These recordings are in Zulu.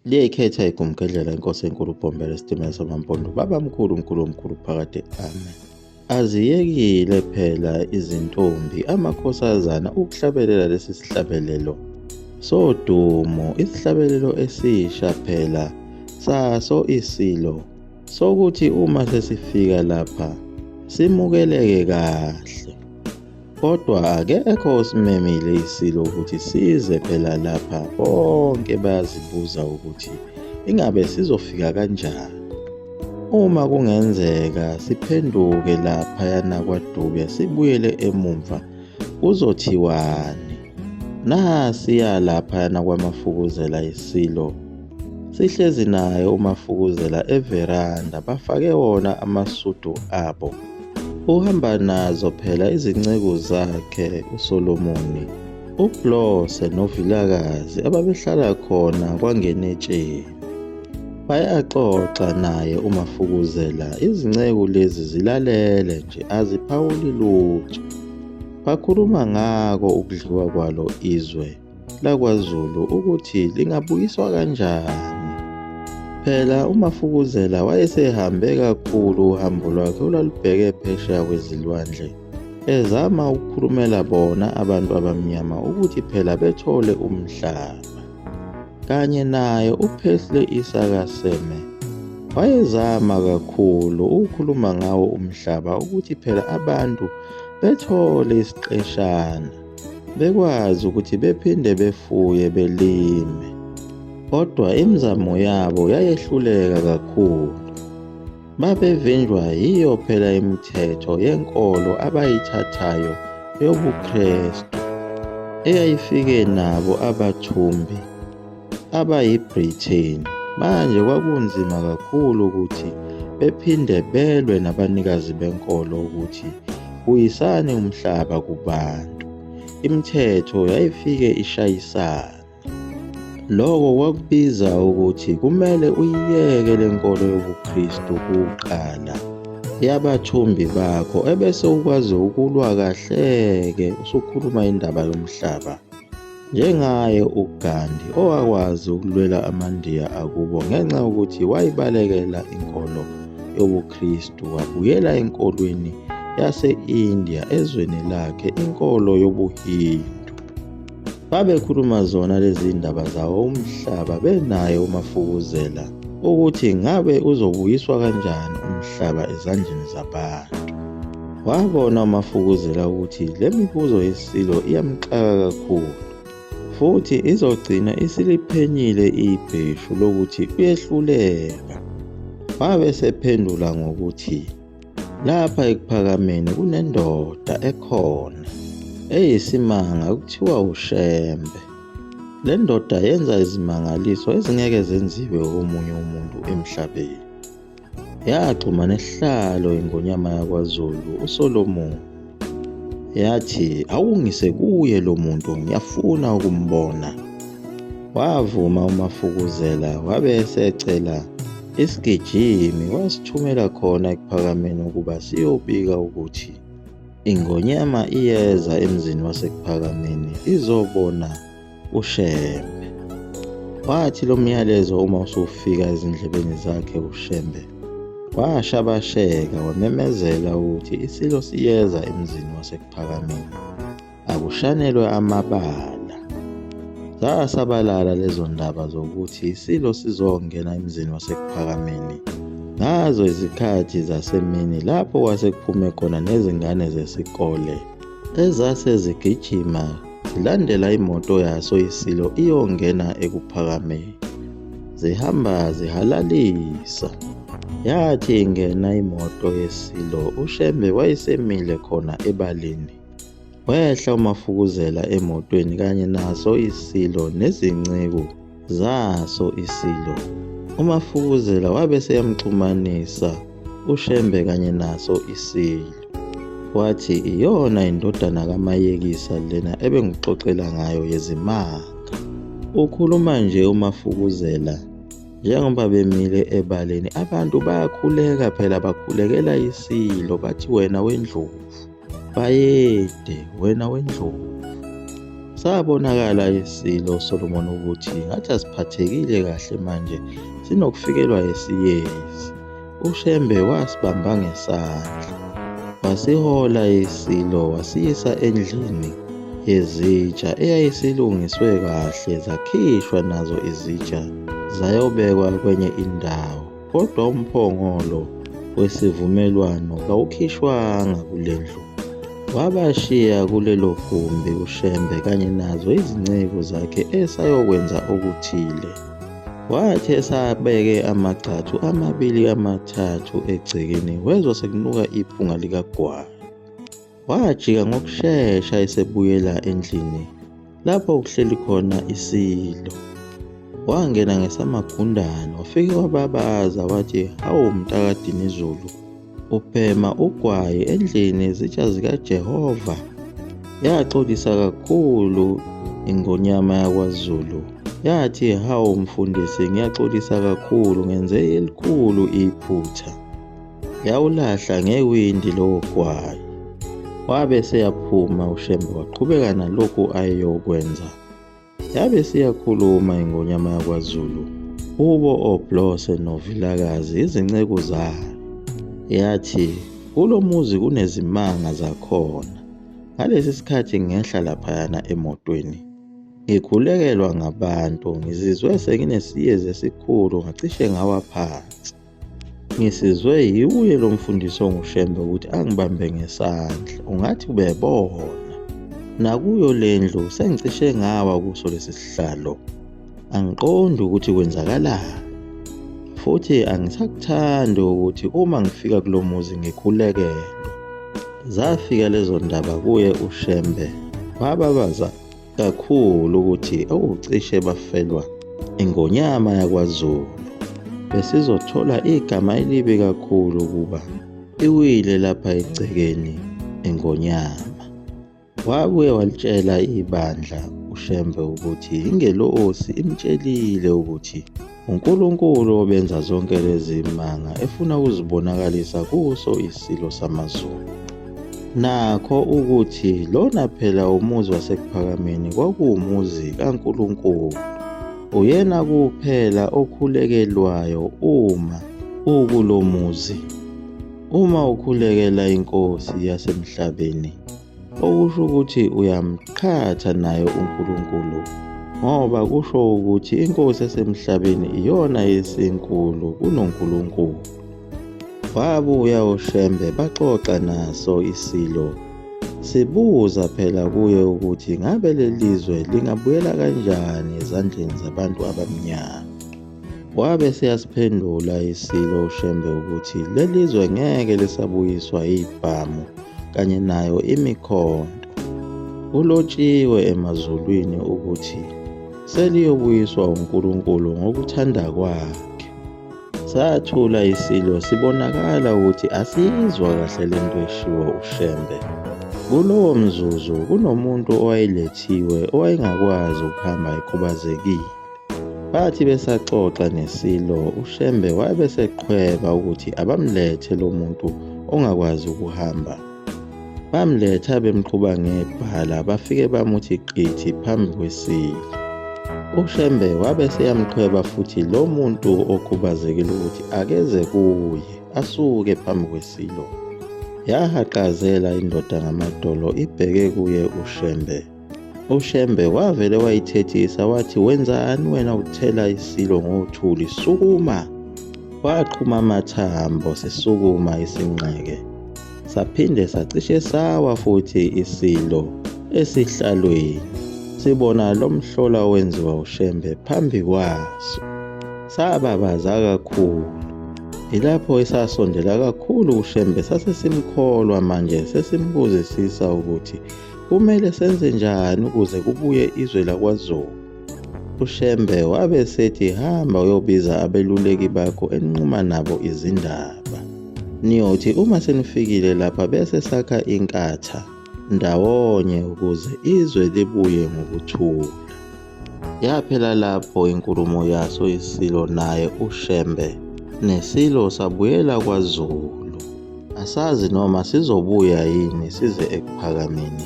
Liyayikhetha igumgedlela inkosi enkulu uBhombela isitimela samaMpondo babamkhulu mkhulu omkhulu phakade amen. Aziyekile phela izintombi amakhosazana ukuhlabelela lesi sihlabelelo sodumo, isihlabelelo esisha phela saso isilo sokuthi uma sesifika lapha simukeleke kahle. Kodwa akekho osimemile isilo ukuthi size phela lapha bonke bayazibuza ukuthi ingabe sizofika kanjani. Uma kungenzeka siphenduke laphayana kwaDube sibuyele emumva kuzothiwani? Nasiya laphayana kwaMafukuzela isilo sihlezi naye uMafukuzela everanda bafake wona amasudu abo. Uhamba nazo phela izinceku zakhe uSolomoni, uBlose noVilakazi ababehlala khona kwaNgenetsheni. Bayaxoxa naye uMafukuzela, izinceku lezi zilalele nje aziphawuli lutho. Bakhuluma ngako ukudliwa kwalo izwe lakwaZulu ukuthi lingabuyiswa kanjani. Phela uMafukuzela wayesehambe kakhulu uhambo lwakhe olwalubheke phesheya kwezilwandle ezama ukukhulumela bona abantu abamnyama ukuthi phela bethole umhlaba. Kanye naye uPhehle Isaka Seme wayezama kakhulu ukukhuluma ngawo umhlaba ukuthi phela abantu bethole isiqeshana bekwazi ukuthi bephinde befuye belime. Kodwa imizamo yabo yayehluleka kakhulu. Babevinjwa yiyo phela imithetho yenkolo abayithathayo yobuKrestu eyayifike nabo abathumbi abayiBritain. Manje kwakunzima kakhulu ukuthi bephinde belwe nabanikazi benkolo ukuthi buyisani umhlaba kubantu. Imithetho yayifike ishayisane. Lokho kwakubiza ukuthi kumele uyiyeke le nkolo yobuKristu kuqala yabathumbi bakho ebese ukwazi ukulwa kahle-ke usukhuluma indaba yomhlaba. Njengaye uGandhi owakwazi ukulwela amaNdiya akubo ngenxa yokuthi wayibalekela inkolo yobuKristu wabuyela enkolweni yase-India ezweni lakhe inkolo yobuHindu. Babekhuluma zona lezi ndaba zawo umhlaba benaye uMafukuzela ukuthi ngabe uzobuyiswa kanjani umhlaba ezandleni zabantu. Wabona uMafukuzela ukuthi le mibuzo yeSilo iyamxaka kakhulu futhi izogcina isiliphenyile ibheshu lokuthi uyehluleka. Wabe esephendula ngokuthi Lapha ekuphakameni kunendoda ekhona eyisimanga kuthiwa uShembe. Le ndoda yenza izimangaliso ezingeke zenziwe omunye umuntu emhlabeni. Yagxuma nesihlalo iNgonyama yakwaZulu uSolomon. Yathi awungise kuye lo muntu ngiyafuna ukumbona. Wavuma uMafukuzela wabe esecela Isigijimi wasithumela khona ekuphakameni ukuba siyobika ukuthi iNgonyama iyeza emzini waseKuphakameni izobona uShembe. Wathi lo myalezo uma usufika ezindlebeni zakhe uShembe, washabasheka wamemezela ukuthi iSilo siyeza emzini waseKuphakameni. Akushanelwe amabala. Zasabalala lezo ndaba zokuthi iSilo sizongena emzini waseKuphakameni ngazo izikhathi zasemini lapho kwase kuphume khona nezingane zesikole ezase zigijima zilandela imoto yaso iSilo iyongena eKuphakameni. Zihamba zihalalisa. Yathi ingena imoto yeSilo uShembe wayesemile khona ebaleni. Wehla uMafukuzela emotweni kanye naso iSilo nezinceku zaso iSilo. UMafukuzela wabe eseyamxhumanisa uShembe kanye naso iSilo. Wathi iyona indodana kaMayekisa lena ebengikuxoxela ngayo yezimanga. Ukhuluma nje uMafukuzela njengoba bemile ebaleni abantu bayakhuleka phela bakhulekela iSilo bathi wena wendlovu. Bayede wena wendlovu. Sabonakala isilo Solomon ukuthi ngathi asiphathekile kahle manje sinokufikelwa isiyezi. UShembe wasibamba ngesandla, wasihola isilo wasiyisa endlini yezitsha eyayisilungiswe kahle zakhishwa nazo izitsha zayobekwa kwenye indawo kodwa umphongolo wesivumelwano kawukhishwanga kule ndlu. Wabashiya kulelo gumbi uShembe kanye nazo izinceku zakhe esayokwenza okuthile. Wathi esabeke amagxathu amabili amathathu egcekeni wezwa sekunuka iphunga likagwayi. Wajika ngokushesha esebuyela endlini lapho kuhleli khona isilo. Wangena ngesamagundane wafike wababaza wathi, hawu mntakadinizulu, ubhema ugwayi endlini yezitsha zikaJehova. Yaxolisa kakhulu iNgonyama yakwaZulu yathi, hawu mfundisi, ngiyaxolisa kakhulu, ngenze elikhulu iphutha. Yawulahla ngewindi lowo gwayi. Wabe eseyaphuma uShembe waqhubeka nalokhu ayeyokwenza. Yabe isiyakhuluma iNgonyama yakwaZulu kubo oBlose noVilakazi izinceku zayo. Yathi kulo muzi kunezimanga zakhona. Ngalesi sikhathi ngehla laphayana emotweni ngikhulekelwa ngabantu ngizizwe senginesiyezi esikhulu ngacishe ngawa phansi. Ngisizwe yiwuye lo mfundisi onguShembe ukuthi angibambe ngesandla, ungathi ubebona. Nakuyo le ndlu sengicishe ngawa kuso lesi sihlalo. Angiqondi ukuthi kwenzakalani. Futhi angisakuthandi ukuthi uma ngifika kulo muzi ngikhulekelwe. Zafika lezo ndaba kuye uShembe, wababaza kakhulu ukuthi okucishe bafelwa iNgonyama yakwaZulu. Besizothola igama elibi kakhulu ukuba iwile lapha egcekeni iNgonyama. Wabuye walitshela ibandla uShembe ukuthi ingelosi imtshelile ukuthi uNkulunkulu obenza zonke lezi manga efuna ukuzibonakalisa kuso isilo samaZulu. Nakho ukuthi lona phela umuzi waseKuphakameni kwakuwumuzi kaNkulunkulu. Uyena kuphela okhulekelwayo uma ukulo muzi. Uma ukhulekela inkosi yasemhlabeni, okusho ukuthi uyamqhatha naye uNkulunkulu ngoba kusho ukuthi inkosi yasemhlabeni iyona esinkulu kunoNkulunkulu. Wabuya uShembe baxoxa naso isilo sibuza phela kuye ukuthi ngabe leli zwe lingabuyela kanjani ezandleni zabantu abamnyama. Wabe seyasiphendula isilo uShembe ukuthi leli zwe ngeke lisabuyiswa ibhamu kanye nayo imikhonto. Kulotshiwe emazulwini ukuthi seliyobuyiswa uNkulunkulu ngokuthanda kwakhe. Sathula isilo sibonakala ukuthi asiyizwa kahle le nto eshiwo uShembe. Kulowo mzuzu kunomuntu owayelethiwe owayengakwazi ukuhamba ekhubazekile. Bathi besaxoxa neSilo, uShembe wabe eseqhweba ukuthi abamlethe lo muntu ongakwazi ukuhamba. Bamletha bemqhuba ngebhala bafike bamuthi qithi phambi kweSilo. UShembe wabe eseyamqhweba futhi lo muntu okhubazekile ukuthi akeze kuye asuke phambi kweSilo. Yahaqazela indoda ngamadolo ibheke kuye uShembe. UShembe wavele wayithethisa wathi wenzani wena uthela isilo ngothuli sukuma. Waqhuma amathambo sisukuma isinqeke. Saphinde sacishe sawa futhi isilo esihlalweni. Sibona lo mhlola owenziwa uShembe phambi kwaso. Sababaza kakhulu. Yilapho esasondela kakhulu uShembe sase simkholwa manje sesimbuzisisa ukuthi Kumele senze njani ukuze kubuye izwe lakwaZulu? UShembe wabe esethi hamba uyobiza abeluleki bakho enquma nabo izindaba. Niyothi uma senifikile lapha bese sakha inkatha ndawonye ukuze izwe libuye ngokuthula. Yaphela lapho inkulumo yaso iSilo naye uShembe neSilo sabuyela kwaZulu. Asazi noma sizobuya yini size eKuphakameni.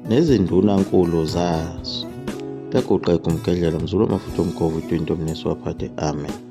nezindunankulu zaso. Laguqa igumgedlela mzulu amafutha omgovu utwinto mnesi waphathe. Amen.